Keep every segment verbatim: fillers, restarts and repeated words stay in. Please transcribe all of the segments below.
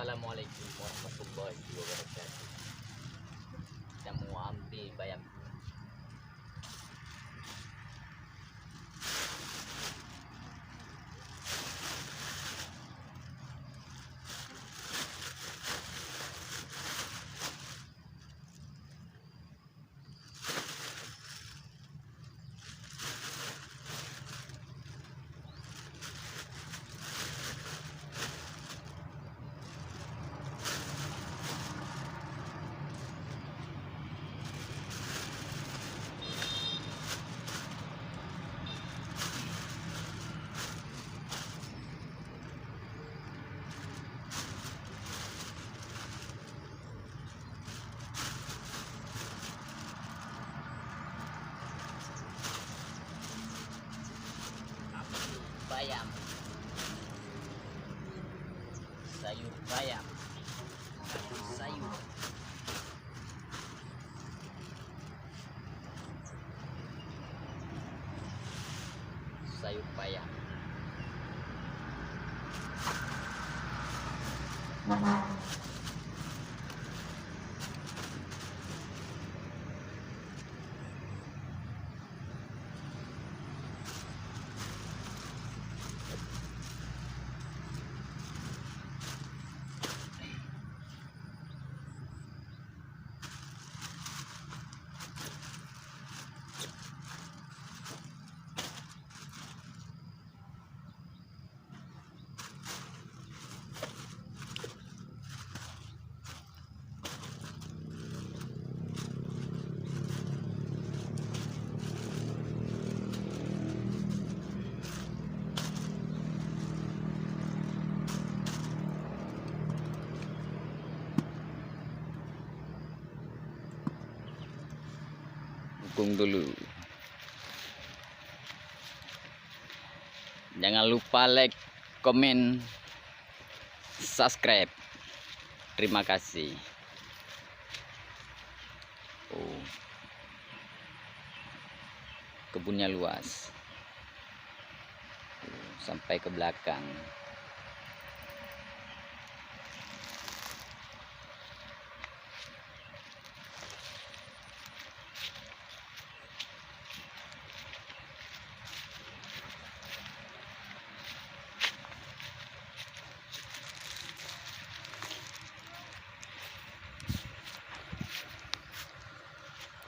Assalamualaikum warahmatullahi wabarakatuh. Kita mau ambil bayam. Bayam. Sayur bayam. Sayur. Sayur bayam. Dukung dulu. Jangan lupa like, komen, subscribe. Terima kasih. Oh. Kebunnya luas. Oh, sampai ke belakang.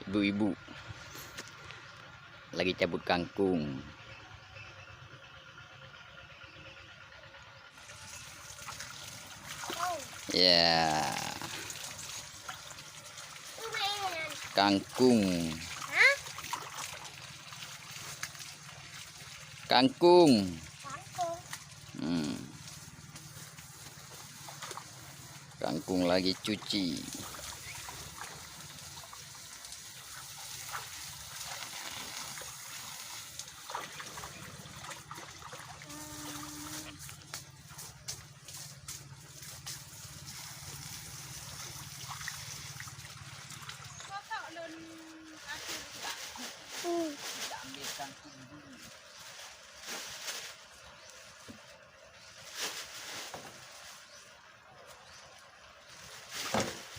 Ibu-ibu lagi cabut kangkung. Ya. Kangkung. Kangkung. Hmm. Kangkung lagi cuci.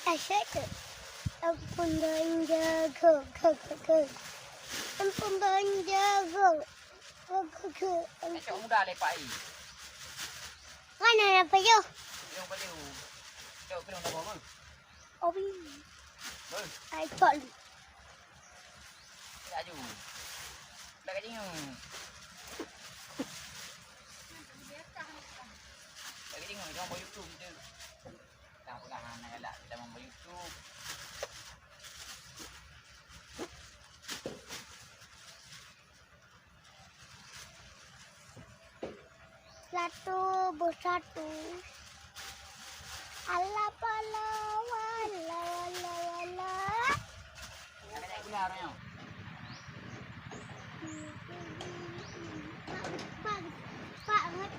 Asyik tu. Ampun banja go, go, go, go. Ampun banja go, go, go, go. Ampun. Cok muda lepak i. Mana nak payuh? Payuh, payuh. Cok kena nak bawa. Obi. Beuh. Ai, cok lu. Laju. Lagi jingeu. Lagi jingeu, jangan buat YouTube tu. Dah pegang anak elak, kita mau buat YouTube. Satu bersatu. Ala pala wala wala wala. Pak, pak, pak.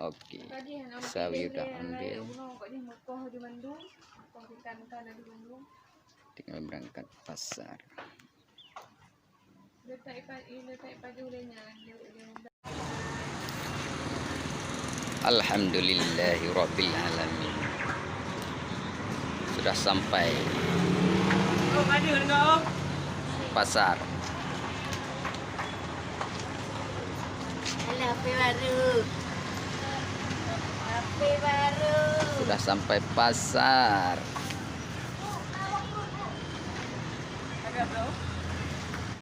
Oke. Sawi udah ambil. Tinggal berangkat pasar. Alhamdulillahirabbil alamin. Sudah sampai pasar. Alah, H P baru. H P baru. Sudah sampai pasar.